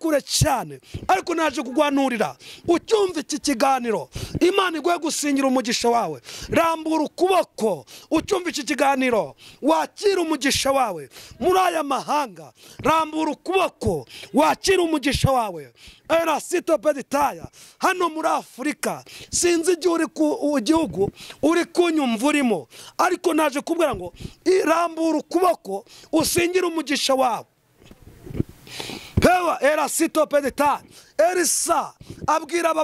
kure cyane, ariko naje kugwanurira ucyumva iki kiganiro. Imana iguhe gusingira umugisha wawe. Rambura ukuboko ucyumva iki kiganiro, wakira umugisha wawe muri aya mahanga. Rambura ukuboko wakira umugisha wawe. Era sito peditaya hano muri Afurika, sinzi igihe uri ku gihugu uri kunyumva urimo, ariko naje kubwira ngo irambura ukuboko usingire umugisha wawe. Pewa era sito pedita. Elisa abwira aba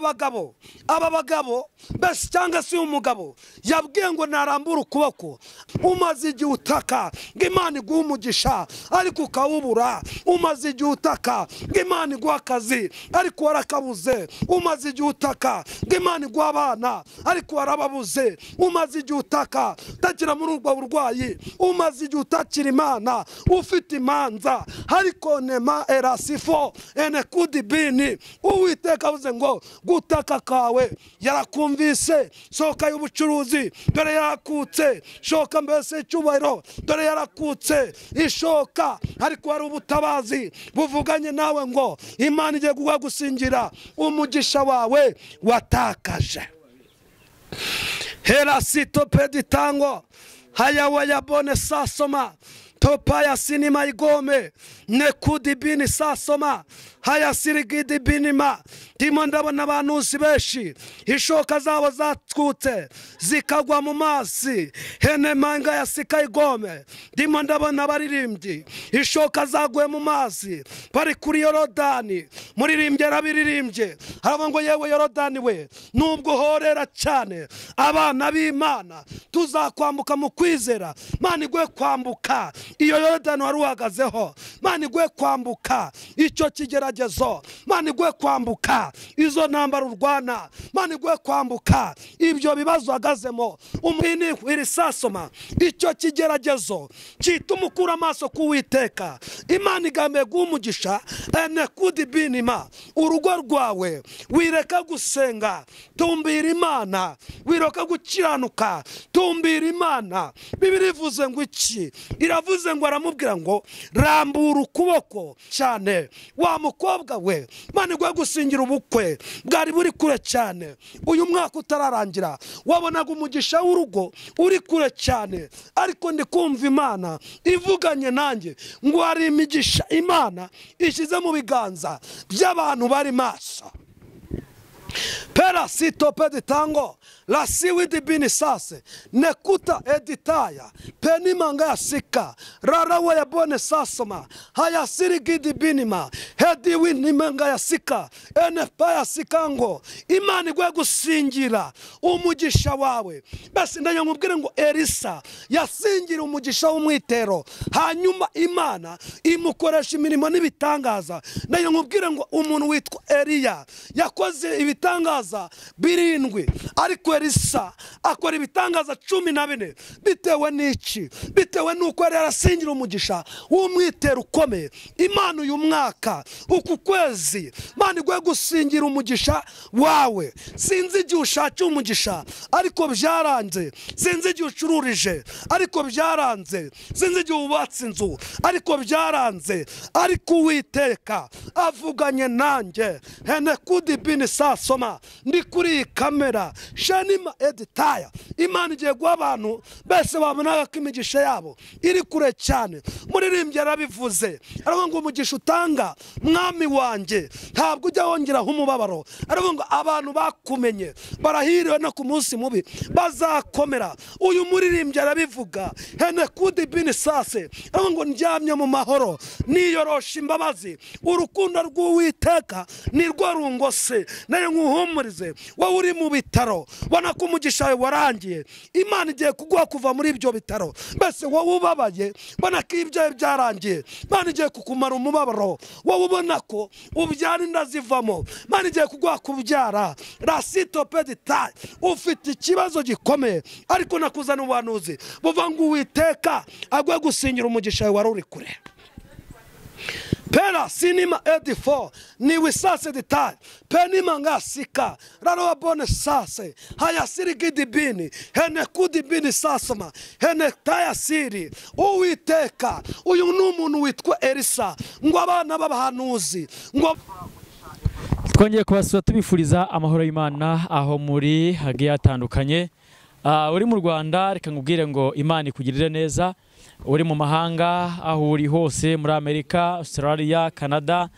bagabo mbese cyangwa se umugabo yabwiye ngo narambura ukuboko. Umaze igihe utaka ngo Imana iguhe umugisha ariko ukawubura. Umaze igihe utaka ngo Imana iguhe akazi ariko warakabuze. Umaze igihe utaka ngo Imana iguhe abana ariko warababuze. Umaze igihe utaka utakira muri ubwo burwayi. Umaze igihe utakira Imana ufite imanza, ariko nema erasifo ene kudibini. Uwiteka avuze ngo gutaka kawe yarakumvise. Soka y'ubucuruzi dore yarakutse, shoka mbese icyubahiro dore yarakutse, ishoka ariko hari ubutabazi buvuganye nawe ngo Imana igiye kuguha gusingira umugisha wawe watakaje. Hera sito peditango hayawa yabone sasoma topaya sinima igome nekudibini sasoma haya sirigidi binima. Ndimo ndabona abantu benshi ishoka zabo zatwutse zikagwa mu mazi, hene manga ya sika igome. Ndimo ndabona abaririmbyi ishoka zaguye mu mazi bari kuri Yorodani. Muririmbye arabiririmbye haravuga ngo yewe Yorodani we, nubwo horera cyane abana b'Imana tuzakwambuka mu kwizera. Mana igwe kwambuka iyo Yorodani wari uhagazeho. Mana igwe kwambuka icyo kigeragezo. Mana igwe kwambuka izo ntambara urwana. Mana igwe kwambuka ibyo bibazo uhagazemo. Umwini irisasoma icyo kigeragezo cyituma ukura amaso ku Uwiteka. Imana igambe guha ene kudibinima urugo rwawe. Wireka gusenga, tumbira Imana. Wireka gukiranuka, tumbira Imana. Bibiliya ivuze ngo iki? Iravuze ngo aramubwira ngo rambura ukuboko cyane wa mukobwa we. Imana iguhe gusingira ubukwe bwari buri kure cyane. Uyu mwaka utararangira wabonaga umugisha w'urugo uri kure cyane, ariko ndi kumva Imana ivuganye nanjye ngo hari imigisha Imana ishyize mu biganza by'abantu bari maso. Pera sito peditango la siwidi bini sase nekuta editaya penimanga ya sika rarawa ya bone sasoma haya sirigidi binima hediwi nimanga ya sika enepa ya sikango. Imana igwe gusingira umugisha wawe. Basi ndayo nkubwire ngo Elisa yasingira umugisha w'umwitero, hanyuma Imana imukoresha imirimo n'ibitangaza. Ndayo nkubwire ngo umuntu witwa Eliya yakoze ibitangaza 7, ariko Elisa akora ibitangaza 14. Bitewe n'iki? Bitewe n'uko yari yarasingira umugisha w'umwitero ukomeye. Imana uyu mwaka uku kwezi Imana iguhe gusingira umugisha wawe. Sinzi igihe ushakiye umugisha ariko byaranze. Sinzi igihe ucururije ariko byaranze. Sinzi igihe wubatse inzu ariko byaranze. Ariko Uwiteka avuganye nanjye hene kudibini sasoma ndi kuri iyi kamera shanima editaya. Imana igiye guha abantu bese babonaga ko imigisha yabo iri kure cyane. Muririmbyi arabivuze aravuga ngo umugisha utanga mwami wanjye ntabwo ujya wongeraho umubabaro. Aravuga ngo abantu bakumenye barahiriwe no ku munsi mubi bazakomera. Uyu muririmbyi arabivuga hene kudibini sase aravuga ngo ndyamye mu mahoro niyorosha imbabazi, urukundo rw'Uwiteka nirwo rungose. Nayo nkuhumurize wowe uri mu bitaro ubona ko umugisha wawe warangiye, Imana igiye kuguha kuva muri ibyo bitaro. Mbese wowe ubabaye ubona ko ibyawe byarangiye, Imana igiye kukumara umubabaro. Wowe ubona ko ubyara inda zivamo, Imana igiye kuguha kubyara. Rasitopedita ufite ikibazo gikomeye, ariko nakuzana ubuhanuzi buva ngo Uwiteka aguhe gusingira umugisha wawe wari uri kure. Pera sinima edifo ni wisase ditaye penima ngasika raro bone sase haya siri gidibini hene kudibini sasoma hene taya siri. Uwiteka uyu ni umuntu witwa Elisa ngo abana b'abahanuzi ngo twongeye kubasura tubifuriza amahoro y'Imana aho muri hagiye hatandukanye. Uri mu Rwanda reka nkubwire ngo Imana ikugirire neza. Uri mu mahanga aho uri hose, muri Amerika, Australia, Canada,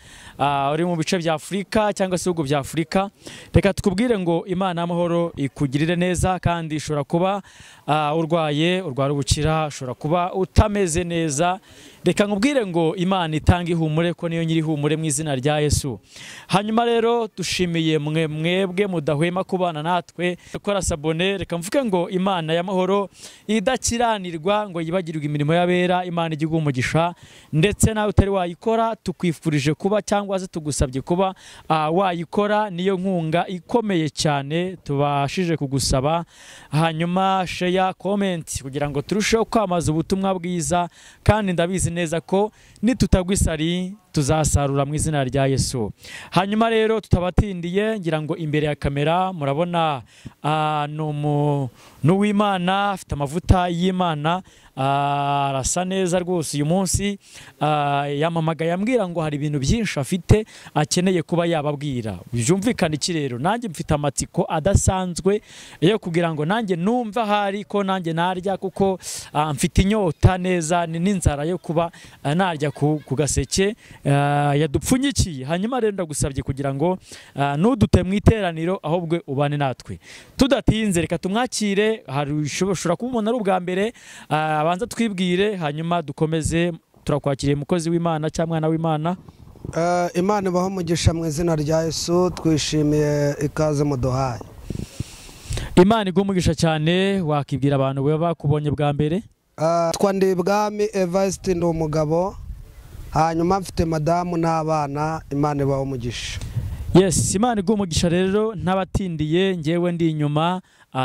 uri mu bice bya Afrika cyangwa se ibihugu bya Afrika, reka tukubwire ngo Imana y'amahoro ikugirire neza. Kandi ishobora kuba urwaye, urwara ubukira, ushobora kuba utameze neza, reka nkubwire ngo Imana itanga ihumure ko niyo nyiri ihumure mu izina rya Yesu. Hanyuma rero dushimiye mwe mwebwe mudahwema kubana natwe gukora sabone. Reka mvuge ngo Imana y'amahoro idakiranirwa ngo yibagirwe imirimo y'abera, Imana iguhe umugisha. Ndetse nawe utari wayikora tukwifurije kuba cyangwa se tugusabye kuba wayikora, niyo nkunga ikomeye cyane tubashije kugusaba. Hanyuma share, comment kugira ngo turusheho kwamaza ubutumwa bwiza, kandi ndabizi neza ko nitutagwa isari tuzasarura mu izina rya Yesu. Hanyuma rero tutabatindiye, ngira ngo imbere ya kamera murabona n'uwimana afite amavuta y'Imana, arasa neza rwose. Uyu munsi yamamagaye ambwira ngo hari ibintu byinshi afite akeneye kuba yababwira. Byumvikana iki rero, nanjye mfite amatsiko adasanzwe yo kugira ngo nanjye numva hari ko nanjye narya, kuko mfite inyota neza n'inzara yo kuba narya ku gaseke yadupfunyikiye. Hanyuma rero ndagusabye kugira ngo nudute mu iteraniro ahubwo ubane natwe. Tudatinze reka tumwakire, hari ushobora kumubona ari ubwa mbere, abanza twibwire hanyuma dukomeze. Turakwakiriye mukozi w'Imana cyangwa mwana w'Imana. Imana ibahe umugisha mu izina rya Yesu, twishimiye ikaze muduhaye. Imana iguhe umugisha cyane. Wakibwira abantu baba bakubonye bwa mbere? Twa Ndibwami Evariste, ndi umugabo, hanyuma mfite madamu n'abana. Imana ibahe umugisha. Yes, Imana iguhe umugisha. Rero ntabatindiye, ngewe ndi inyuma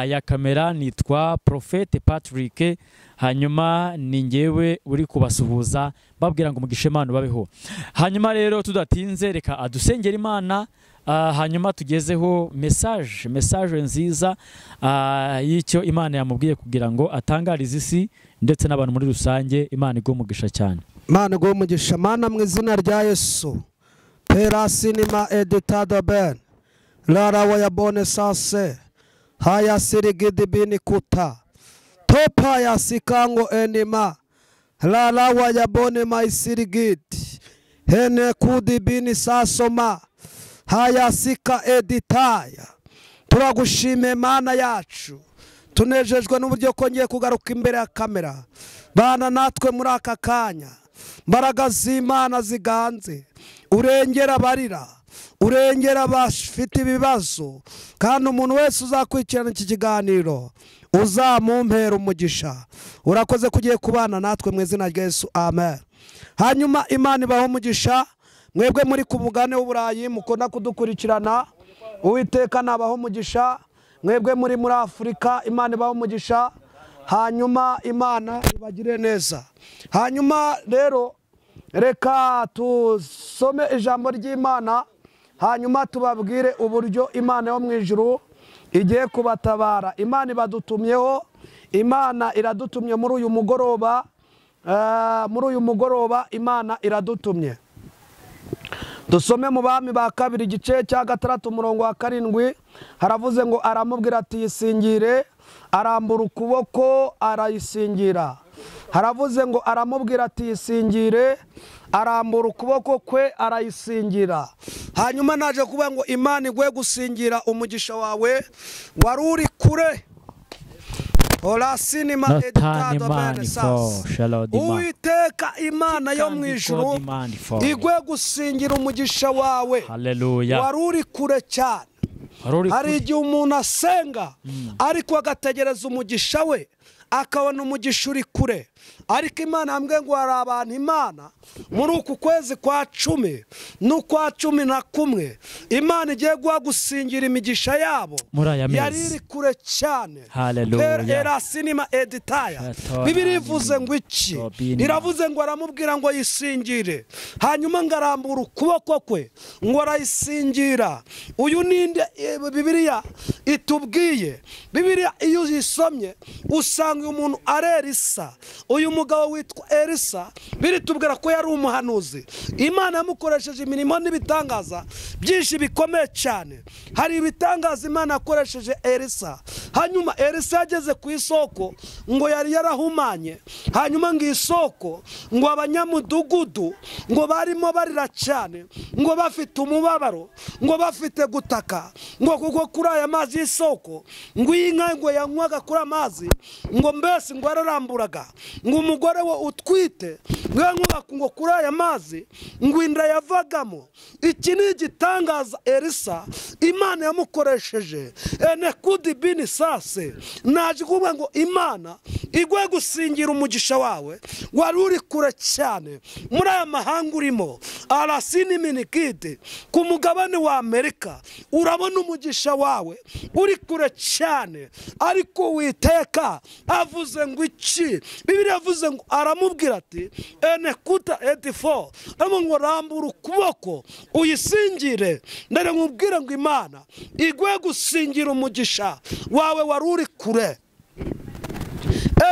ya kamera nitwa Prophète Patrick, hanyuma ni ngewe uri kubasuhuza babwira ngo umugisha Imana babeho. Hanyuma rero tudatinze reka adusengera Imana, hanyuma tugezeho message nziza y'icyo Imana yamubwiye kugira ngo atangarize isi ndetse n'abantu muri rusange. Imana iguhe umugisha cyane. Imana iguhe umugisha. Mana mu izina rya Yesu, pera sinima editado ben lara waya bone sase haya sirigidi kuta topa ya sikango enima lara waya bone maisirigidi hene kudi bini sasoma haya sika editaya. Turagushime Mana yacu, tunejejwe n'uburyo kongeye kugaruka imbere ya kamera. Bana natwe muri aka kanya, mbaraga z'Imana ziganze, urengera abarira, urengera abafite ibibazo, kandi umuntu wese uzakurikirana iki kiganiro uzamumpera umugisha. Urakoze kugiye kubana natwe mu izina rya Yesu, amen. Hanyuma Imana ibahe umugisha mwebwe muri ku mugabane w'Uburayi mukunda kudukurikirana, Uwiteka nabaho umugisha. Mwebwe muri Afurika, Imana ibahe umugisha. Hanyuma Imana ibagire neza. Hanyuma rero reka tusome ijambo ry'Imana, hanyuma tubabwire uburyo Imana yo mu ijuru igiye kubatabara. Imana ibadutumyeho, Imana iradutumye muri uyu mugoroba, muri uyu mugoroba Imana iradutumye. Dusome mu Bami ba kabiri igice cya 6 umurongo wa 7, haravuze ngo aramubwira ati yisingire, arambura ukuboko arayisingira. Haravuze ngo aramubwira ati yisingire, arambura ukuboko kwe arayisingira. Hanyuma naje kuvuga ngo Imana igwe gusingira umugisha wawe wari uri kure. Uwiteka Imana yo mu ijuru igwe gusingira umugisha wawe wari uri kure cyane. Hari igihe umuntu asenga ariko agategereza umugisha we, akabona umugisha uri kure. Ariko Imana yambwiye ngo hari abantu Imana muri uku kwezi kwa 10 n'ukwa 11 Imana igiye guha gusingira imigisha yabo yari iri kure cyane. Era sinima editaya. Bibiliya ivuze ngo iki? Iravuze ngo aramubwira ngo yisingire, hanyuma ngarambura ukuboko kwe ngo arayisingira. Uyu ninde Bibiliya itubwiye? Bibiliya iyo uyisomye usanga uyu muntu ari Elisa. Uyu mugabo witwa Elisa biritubwira ko yari umuhanuzi. Imana yamukoresheje imirimo n'ibitangaza byinshi bikomeye cyane. Hari ibitangaza Imana yakoresheje Elisa. Hanyuma Elisa yageze ku isoko ngo yari yarahumanye, hanyuma ngo isoko ngo abanyamudugudu ngo barimo barira cyane, ngo bafite umubabaro, ngo bafite gutaka, ngo kuko kuri aya mazi y'isoko ngo inka ngo yanywaga kuri amazi ngo mbese ngo araramburaga, ngo umugore we utwite ngo yanywaga ngo kuri aya mazi ngo inda yavagamo. Iki ni igitangaza Elisa Imana yamukoresheje. Ene kudi bini sase naje kuvuga ngo Imana igwe gusingira umugisha wawe wari uri kure cyane muri aya mahanga urimo arasini minikide ku mugabane wa Amerika. Urabona umugisha wawe uri kure cyane, ariko Uwiteka avuze ngo iki? Bibiliya yavuze ngo aramubwira ati ene kuta 84 ngo rambura ukuboko uyisingire. Ndare nkubwire ngo Imana igwe gusingira umugisha wawe wari uri kure.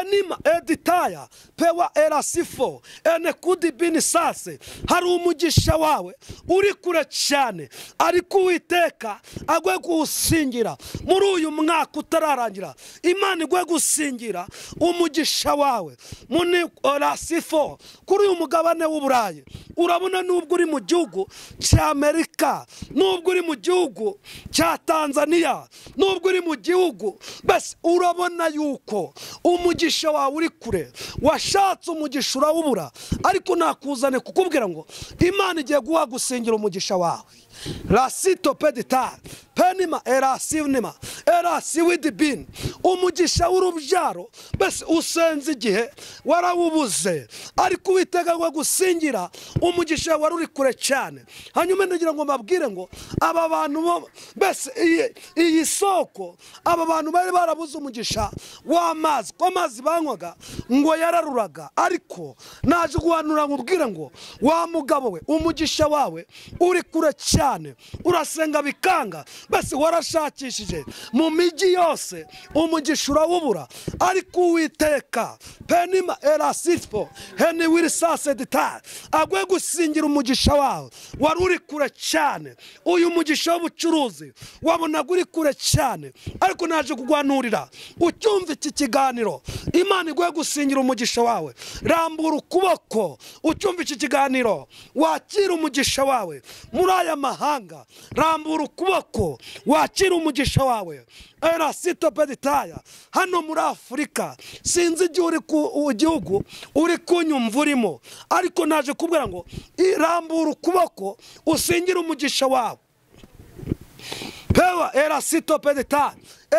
Enima editaya pewa erasifo ene kudi bini sase. Hari umugisha wawe uri kure cyane, ariko Uwiteka agwe gusingira muri uyu mwaka utararangira. Imana igwe gusingira umugisha wawe muni erasifo kuri uyu mugabane w'Uburayi. Urabona nubwo uri mu gihugu cya Amerika, nubwo uri mu gihugu cya Tanzania, nubwo uri mu gihugu basi, urabona yuko umugisha wawe uri kure. Washatse umugisha urawubura, ariko nakuzane kukubwira ngo Imana igiye guha gusingira umugisha wawe. Rasito pedita penima erasinima erasiwidibin. Umugisha w'urubyaro bese usenze igihe warawubuze, ariko Uwiteka ngo gusingira umugisha wari uri kure cyane. Hanyuma ndagira ngo mbabwire ngo aba bantu bese iyi soko, aba bantu bari barabuze umugisha w'amazi, ko amazi banywaga ngo yararuraga. Ariko naje guhanura nkubwire ngo wa mugabo we, umugisha wawe uri kure cyane, urasenga bikanga, bese warashakishije mu miji yose umugisha urawubura, ariko Uwiteka penima erasifo heni wirisase dita agwe gusingira umugisha wawe wari uri kure cyane. Uyu mugisha w'ubucuruzi wabonaga uri kure cyane, ariko naje kugwanurira ucyumva iki kiganiro, Imana igwe gusingira umugisha wawe. Rambura ukuboko ucyumva iki kiganiro, wakira umugisha wawe muri aya mahanga. Rambura ukuboko wakira umugisha wawe. Erasito peditaya hano muri Afurika, sinzi igihe uri ku gihugu uri kunyumva urimo, ariko naje kubwira ngo rambura ukuboko usingire umugisha wawe. Pewa erasito pedita.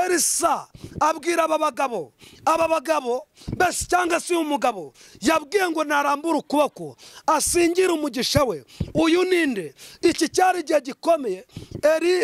Elisa abwira aba bagabo bese cyangwa se umugabo yabwiye ngo narambura ukuboko asingira umugisha we. Uyu ninde? Iki cyari igihe gikomeye.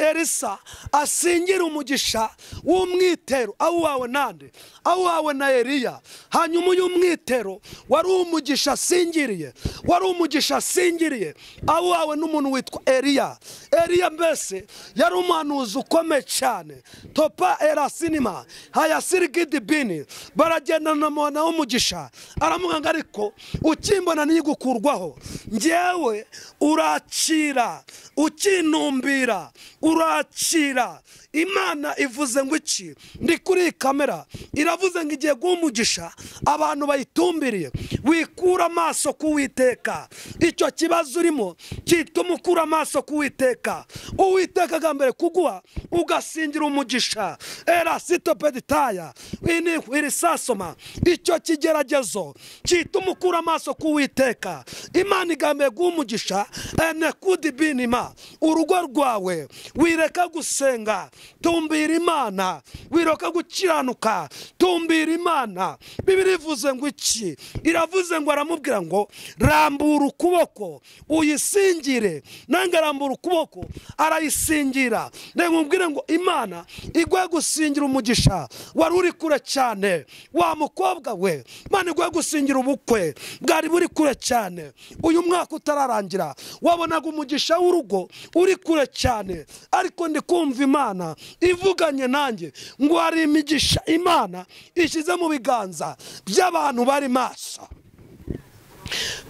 Elisa asingira umugisha w'umwitero awuhawe nande? Awuhawe na Eliya. Hanyuma uyu mwitero wari umugisha asingiriye, wari umugisha asingiriye awuhawe n'umuntu witwa Eliya. Eliya mbese yari umuhanuzi ukomeye cyane. Topa erasinima hayasirigidibini baragenda na mwana w'umugisha aramuganga, ariko ukimbona nigukurwaho njyewe urakira, ukinumbira urakira. Imana ivuze ngo iki? Ndi kuri kamera iravuze ngo igiye guha abantu bayitumbiriye. Wikura amaso ku Uwiteka. Icyo kibazo urimo kituma ukura amaso ku Uwiteka. Uwiteka agambere kuguha ugasingira umugisha. Era sitopeditaya ini irisasoma. Icyo kigeragezo cyituma ukura amaso ku Uwiteka. Imana igambe guha ene kudibinima urugo rwawe. Wireka gusenga, tumbira Imana. Wireka gukiranuka, tumbira Imana. Bibiliya ivuze ngo iki? Iravuze ngo aramubwira ngo rambura ukuboko uyisingire. Nange arambura ukuboko arayisingira. Ndamubwira ngo Imana igwe gusingira umugisha wari uri kure cyane. Wa mukobwa we, Imana igwe gusingira ubukwe bwari buri kure cyane. Uyu mwaka utararangira wabonaga umugisha w'urugo uri kure cyane, ariko ndi kumva Imana ivuganye nanjye ngo hari imigisha Imana ishyize mu biganza by'abantu bari maso.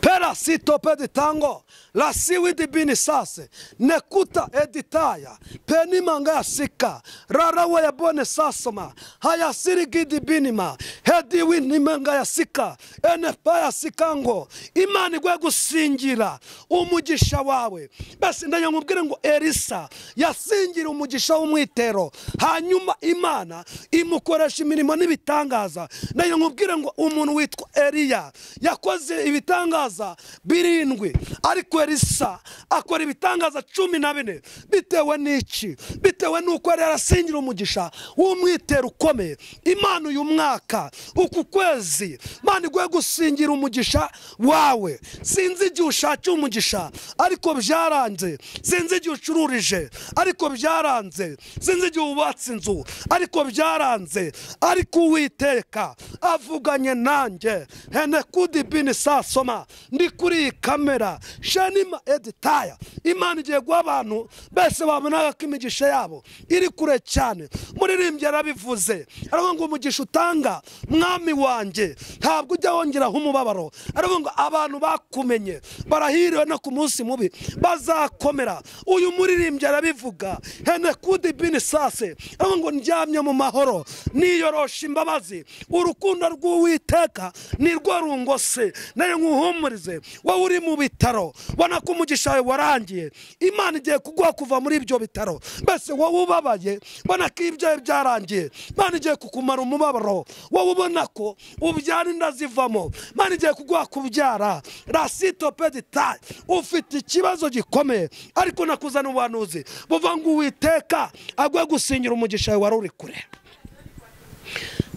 Pera sitopeditango la siwidi bini sase nekuta editaya penimanga yasika rarawe ya bone sasoma hayasirigidi binima hediwi nimanga yasika enepa yasikango. Imana igwe gusingira umugisha wawe. Basi ndayo nkubwire ngo Elisa yasingira umugisha w'umwitero, hanyuma Imana imukoresha imirimo n'ibitangaza. Ndayo nkubwire ngo umuntu witwa Eliya yakoze ibitangaza 7, ariko Elisa akora ibitangaza 14. Bitewe n'iki? Bitewe n'uko yari yarasingira umugisha w'umwitero ukomeye. Imana uyu mwaka, uku kwezi, Imana iguhe gusingira umugisha wawe. Sinzi igihe ushakiye umugisha ariko byaranze. Sinzi igihe ucururije ariko byaranze. Sinzi igihe wubatse inzu ariko byaranze. Ariko Uwiteka avuganye nanjye hene kudibini sasoma ndi kuri iyi kamera shanima editaya. Imana igiye guha abantu bese babonaga ko imigisha yabo iri kure cyane. Muririmbyi yarabivuze, aravuga ngo umugisha utanga mwami wanjye ntabwo ujya wongeraho umubabaro. Aravuga ngo abantu bakumenye barahiriwe no ku munsi mubi bazakomera. Uyu muririmbyi arabivuga hene kudibini sase, aravuga ngo ndyamye mu mahoro niyorosha imbabazi, urukundo rw'Uwiteka nirwo rungose. Nayo nkuhumurize wowe uri mu bitaro ubona ko umugisha wawe warangiye, Imana igiye kuguha kuva muri ibyo bitaro. Mbese wowe ubabaye ubona ko ibyawe byarangiye, Imana igiye kukumara umubabaro. Wowe ubona ko ubyara inda zivamo, Imana igiye kuguha kubyara. Rasitopedita ufite ikibazo gikomeye, ariko nakuzana ubuhanuzi buvuga ngo Uwiteka aguhe gusingira umugisha wawe wari uri kure.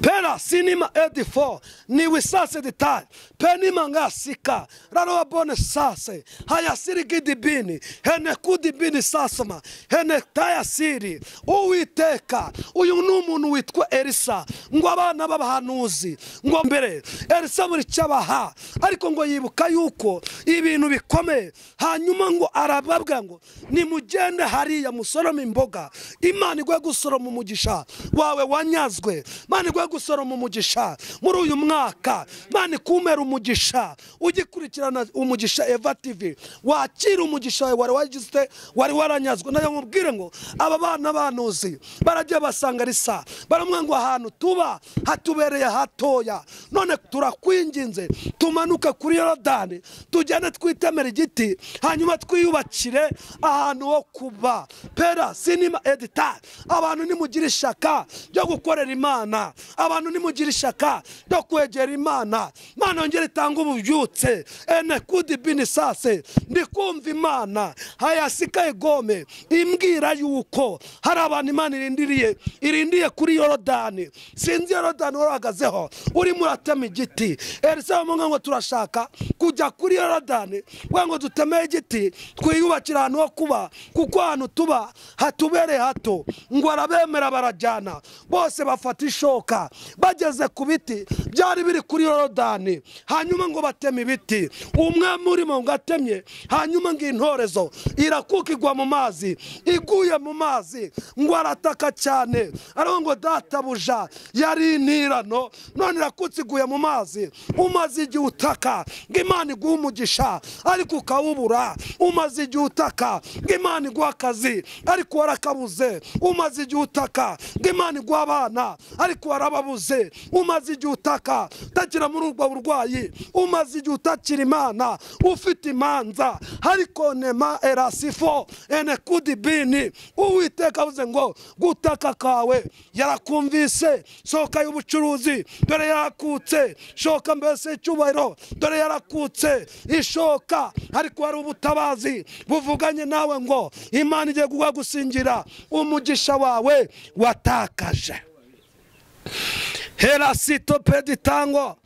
Pera sinima edifo ni wisase detail penima ngasika raroa bone sase hayasiri gidibini hene kudibini sasoma hene tayasiri. Uwiteka uyu ni umuntu witwa Elisa ngo abana b'abahanuzi ngo mbere Elisa muri cyabaha, ariko ngo yibuka yuko ibintu bikomeye, hanyuma ngo arababwa ngo nimugende hariya musorome imboga. Imana igwe gusoroma umugisha wawe wanyazwe. Imana igwe gusoroma umugisha muri uyu mwaka. Imana ikumera umugisha ugikurikirana umugisha Eva TV, wakira umugisha wawe wari wagize wari waranyazwe. Nayo nkubwire ngo aba bana banuzi barajya basanga Elisa baramwe ngo ahantu tuba hatubereye hatoya, none turakwinginze tumanuke kuri Yorodani tujyane twitemera igiti hanyuma twiyubakire ahantu ho kuba. Pera sinima edita abantu nimugira ishaka ryo gukorera Imana, abantu nimugira ishaka ryo kwegera Imana. Imana yongere itanga ububyutse ene kudibini sase. Ndikumva Imana hayasika igome imbwira yuko hari abantu Imana irindiye kuri Yorodani. Sinzi Yorodani warahagazeho urimo uratema igiti. Elisa bamwe ngo turashaka kujya kuri Yorodani ngo duteme igiti twiyubakira ahantu ho kuba, kuko ahantu tuba hatubereye hato. Ngo arabemera barajyana bose bafata ishoka, bageze ku biti byari biri kuri Yorodani, hanyuma ngo bateme ibiti. Umwe murimo ngo atemye, hanyuma ngo intorezo irakuka igwa mu mazi. Iguye mu mazi ngo arataka cyane, aravuga ngo databuja yari intirano none irakutse iguye mu mazi. Umaze igihe utaka ngo Imana iguhe umugisha ariko ukawubura. Umaze igihe utaka ngo Imana iguhe akazi ariko warakabuze. Umaze igihe utaka ngo Imana iguhe abana ariko waraba warababuze, umaze igihe utaka utakira muri ubwo burwayi, umaze igihe utakira Imana, ufite imanza, ariko nema erasifo ene kudibini. Uwiteka avuze ngo gutaka kawe yarakumvise. Soka y'ubucuruzi dore yarakutse, shoka mbese icyubahiro dore yarakutse ishoka, ariko hari ubutabazi buvuganye nawe ngo Imana igiye kugusingira umugisha wawe watakaje. Herasito peditango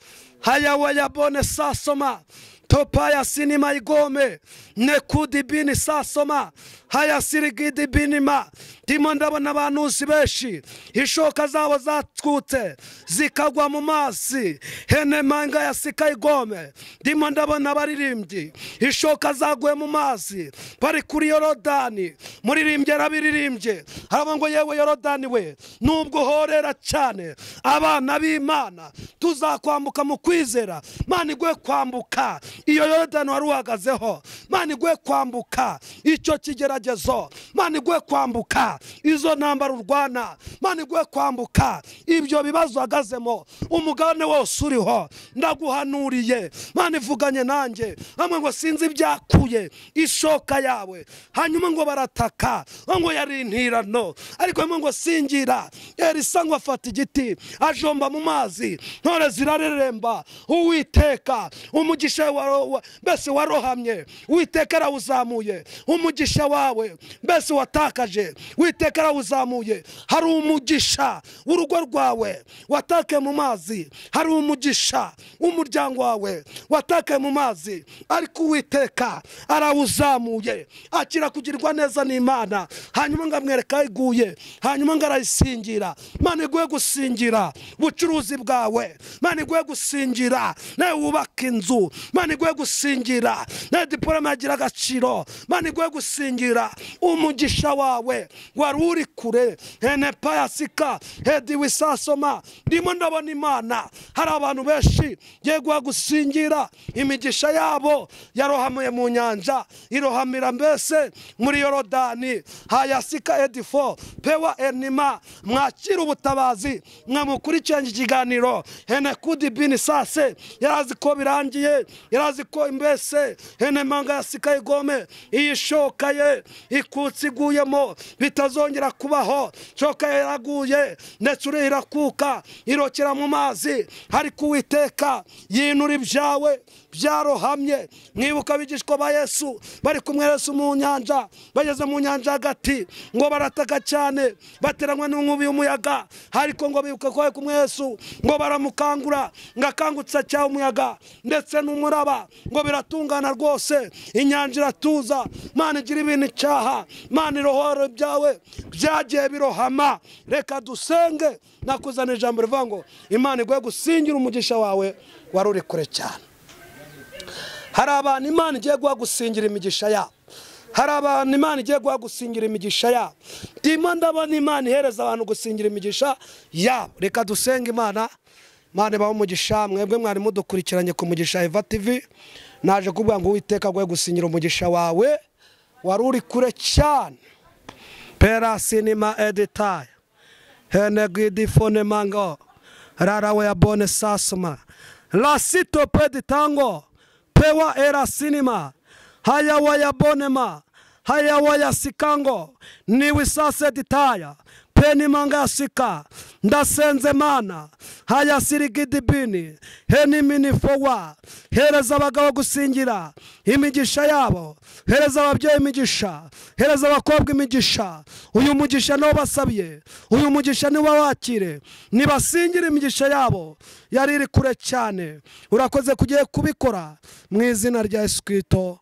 hayawaya bone sasoma topaya sinima igome nekudibini sasoma haya sirigidi binima. Ndimo ndabona abantu benshi ishoka zabo zatwutse zikagwa mu mazi, hene manga ya sika igome. Ndimo ndabona abaririmbyi ishoka zaguye mu mazi bari kuri Yorodani. Muririmbye arabiririmbye haravuga ngo yewe Yorodani we, nubwo horera cyane abana b'Imana tuzakwambuka mu kwizera. Mana igwe kwambuka iyo Yorodani wari uhagazeho, Mana igwe kwambuka icyo kigeragezo, Mana igwe kwambuka izo ntambara urwana, Mana igwe kwambuka ibyo bibazo uhagazemo, umugabane wose uriho ndaguhanuriye. Mana ivuganye nanjye hamwe ngo sinzi ibyakuye ishoka yawe. Hanyuma ngo barataka ngo yari intirano, ariko hamwe ngo singira. Elisa ngo afata igiti ajomba mu mazi, ntore zirareremba. Uwiteka umugisha mbese warohamye, Uwiteka arawuzamuye. Umugisha wawe mbese watakaje, Uwiteka arawuzamuye. Hari umugisha w'urugo rwawe watake mu mazi, hari umugisha w'umuryango wawe watake mu mazi, ariko Uwiteka arawuzamuye. Akira kugirwa neza n'Imana. Hanyuma ngamwereka iguye, hanyuma ngarayisingira. Mana iguye gusingira ubucuruzi bwawe, Mana iguye gusingira nawe wubaka inzu, Mana iguye gusingira nawe diplome yagira agaciro, Mana iguye gusingira umugisha wawe wari uri kure. Hene payasika hedi wisasoma. Ndimo ndabona Imana hari abantu benshi yeguha gusingira imigisha yabo yarohamuye mu nyanja, irohamira mbese muri Yorodani. Hayasika edifo pewa enima. Mwakira ubutabazi mwamukurikiranye ikiganiro. Hene kudi bini sase yarazi ko birangiye, yarazi ko imbese hene manga yasika igome iyi shoka ye ikutse iguyemo bitazongera kubaho. Shoka yaraguye ndetse irakuka irokera mu mazi, ariko Uwiteka yinura ibyawe byarohamye. Mwibuka abigishwa ba Yesu bari kumwe Yesu mu nyanja, bageze mu nyanja hagati ngo barataka cyane bateranywe n'inkubi y'umuyaga, ariko ngo bibuka ko bari kumwe Yesu ngo baramukangura, ngo akangutse cya umuyaga ndetse n'umuraba ngo biratungana rwose, inyanja iratuza. Mana igira ibintu icyaha, Mana irohora ibyawe byagiye birohama. Reka dusenge. Nakuzana ijambo rivuga ngo Imana iguhe gusingira umugisha wawe wari uri kure cyane. Hari abantu Imana igiye guha gusingira imigisha yabo, hari abantu Imana igiye guha gusingira imigisha yabo. Ndimo ndabona Imana ihereza abantu gusingira imigisha yabo. Reka dusenge Imana. Imana ibahe umugisha mwebwe mwari mudukurikiranye ku Mugisha Eva TV. Naje kuvuga ngo Uwiteka aguhe gusingira umugisha wawe wari uri kure cyane. Pera sinima editaya henegidi fone mango rarawe ya bone sasoma lasito peditango pewa era sinima hayawaya bonema hayawaya sikango niwisase ditaya peni manga sika. Ndasenze Mana haya sirigidibini heni minifowa. Hereza abagabo gusingira imigisha yabo, hereza ababyeyi imigisha, hereza abakobwa imigisha. Uyu mugisha niwo basabiye, uyu mugisha niwo wakire, nibasingira imigisha yabo yari iri kure cyane. Urakoze kugiye kubikora mu izina rya Yesu Kristo.